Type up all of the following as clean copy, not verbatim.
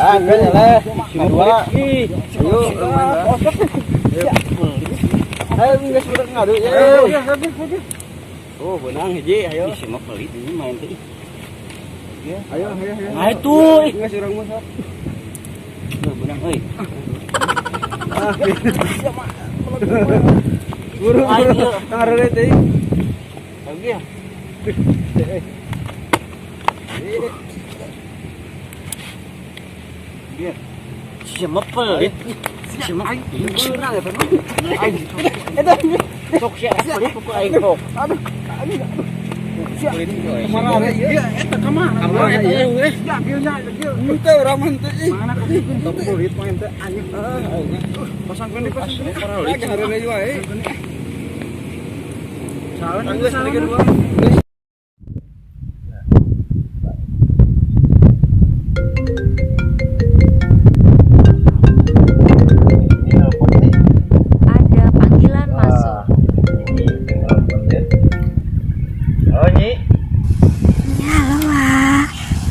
Ah, geus eleh. Dua. Ayo, lumayan. Ayo geus budak ngadu ya. Oh, benang hiji, ayo. Ih, si mah pelit ini main teh. Ayo, ayo, ayo. Nah itu, ih. Geus urang mah sok. Duh, benang euy. Buru, Aing buru. ieu. Ngareule teh. Lagi ya. Biar. Si mah pelit. Si mah Beunang eta mah. Aing. sok sia pelit ku aing sok. Aduh, aduh, aduh. Kemana ieu? Eta kamana? Kamana eta ieu? Ya, kieu nya, kieu. Henteu urang mah henteu ih. Mana tong pelit mah henteu anjing. Pasangkeun di pasangkeun. Lagi hareuna ieu wae. Salah geus dua. Ada panggilan masuk. Oh, Nyi. Ya halo ah,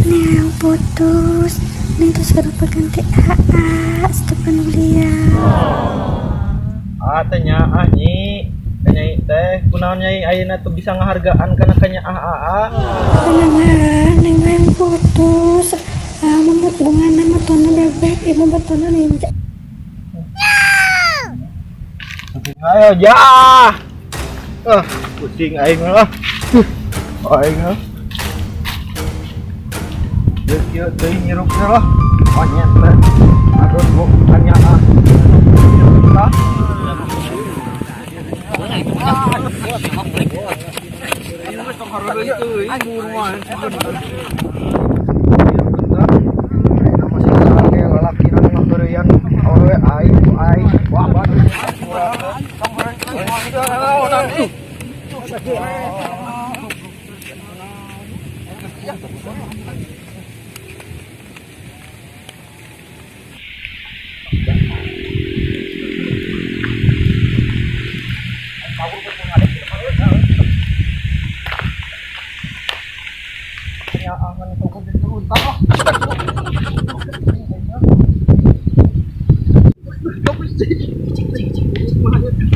Neng putus, Neng terus kerupakan TAA, setepan kuliah. Ah, teh nyaah Nyi. Teh Nyai teh kunaon Nyai ayeuna tuh bisa ngahargaan kana kanyaah aa. Tenang ah, Neng mah putus. Ah, membuat bunga nama tona bebek, ibu betona ninja. Ayo jaah. Ah, pusing aing mah lah. Aing mah. Geus kieu teuing hirupna lah. Monyet teh. Aduh, bu kanyaah. Tah.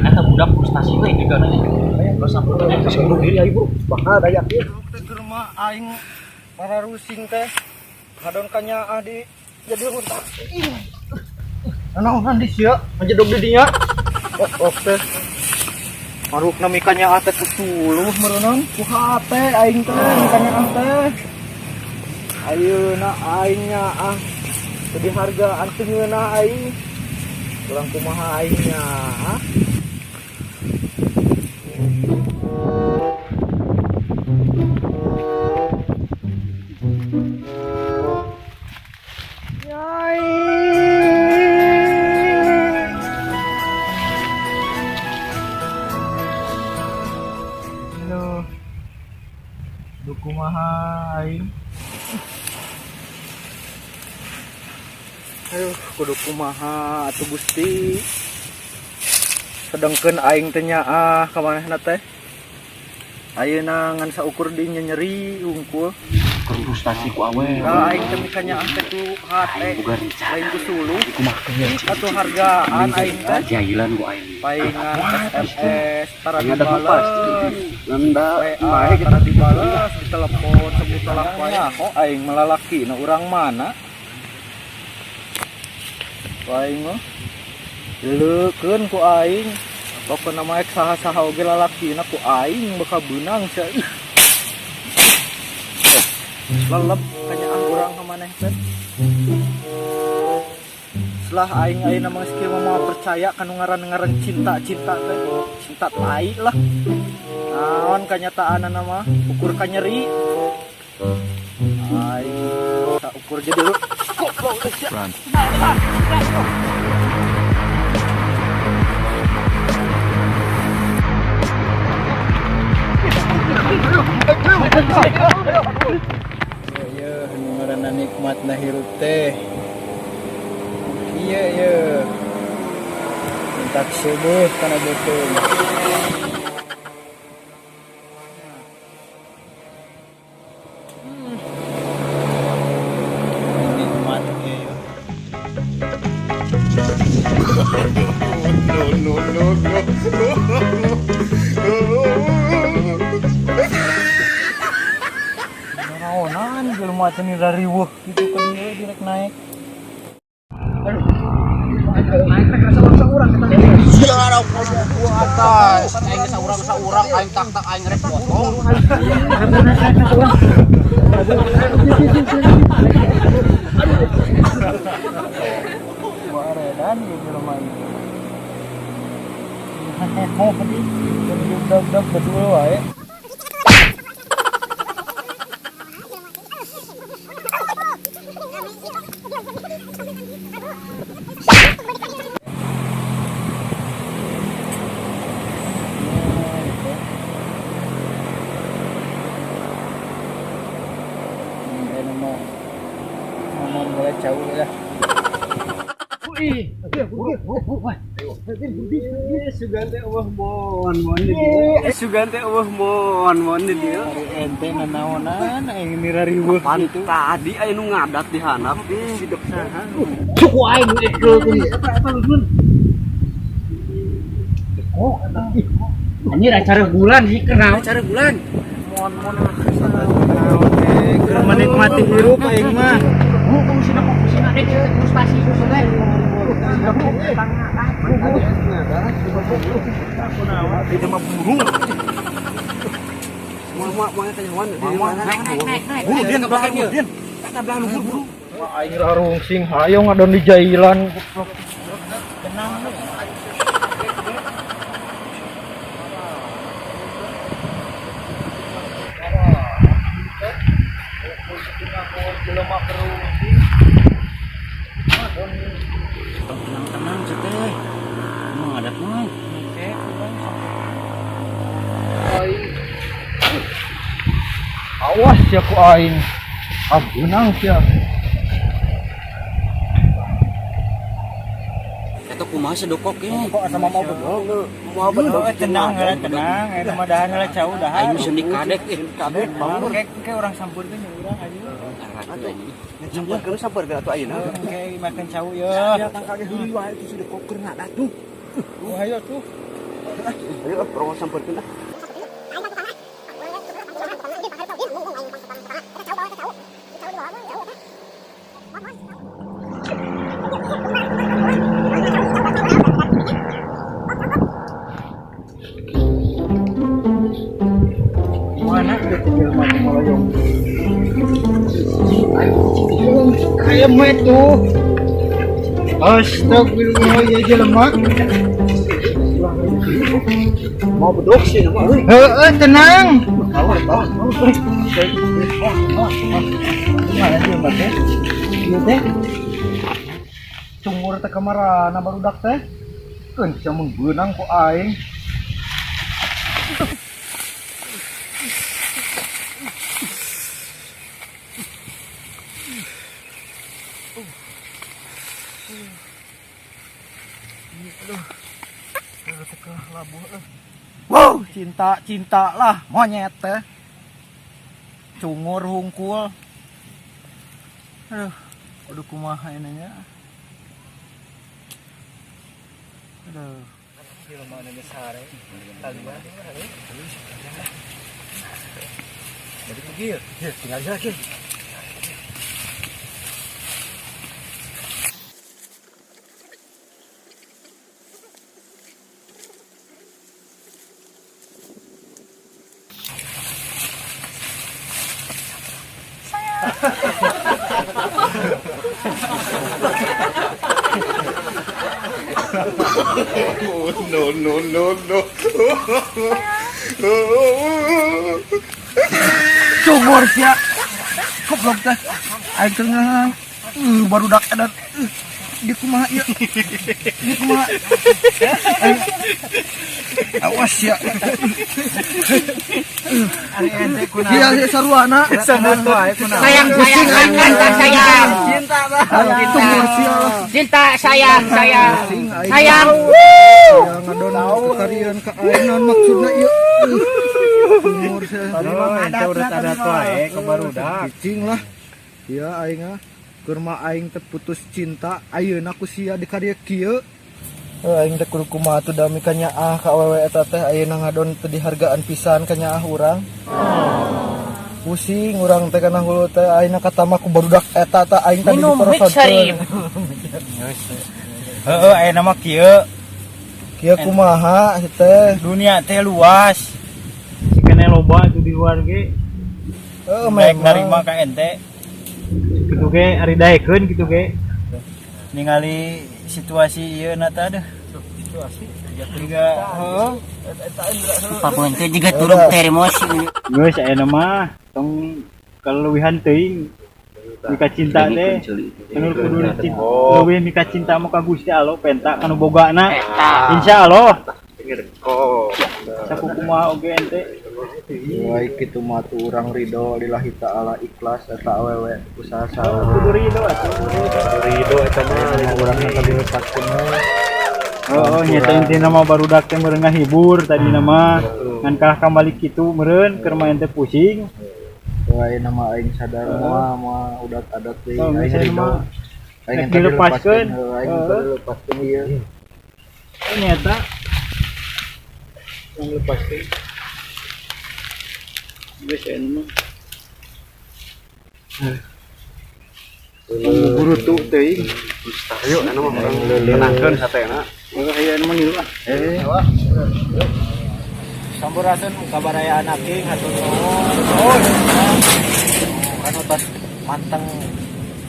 Eta budak frustasi we juga nanya. Bunuh diri ayo, Bro. Bakal aya kieu. Teh keur mah aing para rusing teh. Hadon kanyaah di jadi runtah. Naonan di sia ngajedog di dinya. Oh, oh teh. Marukna mi kanyaah teh kusuluh meureunnan. Ku hate aing teh mi kanyaah teh. Ayeuna aing nyaah. Teu dihargaan teu ngeunah aing. Kurang kumaha aing nyaah. Nyai. Aduh. Duh kumaha aing. Aduh, kudu kumaha atuh Gusti. Sedengkeun aing teh nyaah ka manehna teh. Ayeuna ngan saukur di nyeri hungkul. Keur frustasi ku awe. Nah, aing teh mika nyaah teh ku hate. Aing boga rencana. Lain ku suluh. Kumaha Ih, atuh hargaan aing teh. Jahilan ku aing. Paingan SMS tara Aing ada dibales. Nanda WA tara dibales, ditelepon sebut tolak wae. Kok aing melalaki na urang mana? Ku aing mah leukeun ku aing. Pokona mah ek saha-saha oge lalakina ku aing bakal beunang sia. Ih. Lelep kanyaah urang ka maneh teh. Setelah aing ayeuna mah geus kieu mah moal percaya kanu ngaran-ngaran cinta-cinta teh. Cinta tai lah. Naon kanyataanana mah ukur kanyeri. Aing tak ukur jadi lu. Goblok geus sia. Iya, anu ngaranna nikmatna hirup teh. Iya, iya. Minta subuh kana beuteung. Nikmat ieu. No, no, no, no. Naonan jelema teh rariweuh kitu ka dieu direk naik. Aduh. Naik rek rasa urang kita. Sia atas. Aing geus saurang aing tak-tak aing rek potong. Waredan ieu jelema ieu. Dag-dag betul wae. Mulai jauh ya. Sugante eueuh mon-mon di dieu. Sugante eueuh mon-mon di dieu. Ente nanaonan aing rariweuh kitu. Tadi aya nu ngadat di handap sidep saha. Cuku aing nu ekeun. Eta lusun. Oh, anjir acara bulan sih kenal. Acara bulan. Mon-mon keur menikmati hirup aing mah. Frustasi teh. Itu mah burung. Moal kanyawan di mana? Naik. Buru dia ke belakang dia. Kata belah luhur buru. Wah aing rarungsing hayang ngadon di jailan goblok. Tenang lu. Jelema kerungsing. Tenang-tenang teh. Emang ada mah. Awas ya ku aing. Abeunang sia. Eta kumaha sedokok ye? Kok asa mau bedog? Mau bedog tenang tenang eta mah dahan heula cau dahan. Aing sendi kadek ih. Kadek bangun ke urang sampurkeun nya urang aja. Sampeurkeun sampeurkeun atuh ayeuna. Oke, makan cau ye. Ya tangkal ge heureuy wae itu sudah koker ngadat tuh. Oh, hayo tuh. Ayo urang sampeurkeun ah. Mana gitu jelema malayong. Kayak itu. Astagfirullah ya jelema. Mau bedog sih nama euy. Heeh, tenang. Mana jelema teh? Ieu teh. Cungur teh kamarana barudak teh. Keun sia mun beunang ku aing. Wow, cinta-cinta lah monyet teh. Cungur hungkul. Aduh, aduh kumaha ini nya. Aduh. Jelema nu geus sare. Kalian Jadi pergi, tinggal aja lagi. No, no, no, no. Cungur sia. Goblok teh. Aing teu ngeunang. Barudak edan. Di kumaha ieu? Di kumaha? Awas sia. Iya saruana. Sayang, sayang, cinta, sayang. Cinta, Cungur sia. Cinta, sayang, sayang. Sayang. Ngadon karian ka aing naon maksudna ieu? Cungur sia. Adat wae ke barudak. Cicing lah. Iya aing ah. Keur mah aing teh putus cinta, ayeuna ku sia di karieu kieu. Eh, aing teh kudu kumaha tuh da mikanyaah ka awewe eta teh ayeuna ngadon teu dihargaan pisan kanyaah urang. Pusing urang teh kana hulu teh, ayeuna katama ku barudak eta teh, aing tadi Minum diperosotkeun. Mixery. Heeh, aya nama kieu. Kieu kumaha sih teh? Dunia teh luas. Cikene loba itu di luar ge. Heeh, Baik memang. narima ka ente. Kitu ge ari daekeun kitu ge. Ningali situasi ieu na teh aduh. Situasi juga heeh. Papunten teh jiga turun termos. Geus, aya mah tong kaleuwihan teuing mika cinta teh, anu kudu leuwih mika cinta mah ka Gusti Allah, penta kanu bogana. Insya Allah sakukumaha oge ente. Wae kitu mah tuh urang ridho lillahi ta'ala, ikhlas eta awewe usaha saha. Kudu ridho atuh. Ridho eta mah. Urang tadi dilepaskeun we. Oh, nyata intina mah barudak teh meureun ngahibur tadi nama, ngan kalah kambali kitu meureun keur mah ente pusing. Wae nama aing sadar moal moal udat adat deui. Oh, Aing misalnya ridho. mah Aing rek tadi dilepaskeun. dilepaskeun, heuh, aing Heeh. tadi dilepaskeun ieu. Oh, nyata yang lepaskeun geus aya mah. Guru tuh teuing. Ayo, anu mah urang tenangkeun hatena. Heeh, aya mah ngilu ah. Eh, sampurasun kabaraya Anak King, hatur nuhun. Kanu tos manteng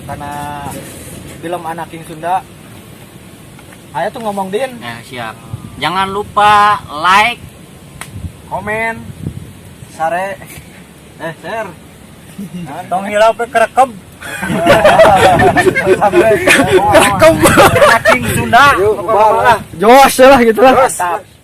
kana film Anak King Sunda. Ayo tuh ngomong, Din. Nah, siap. Jangan lupa like, Komen, sare, share. Tong hilap we kerekam. Sampai Anak King Sunda. Yuk, lah. Jos lah gitu lah. Mantap.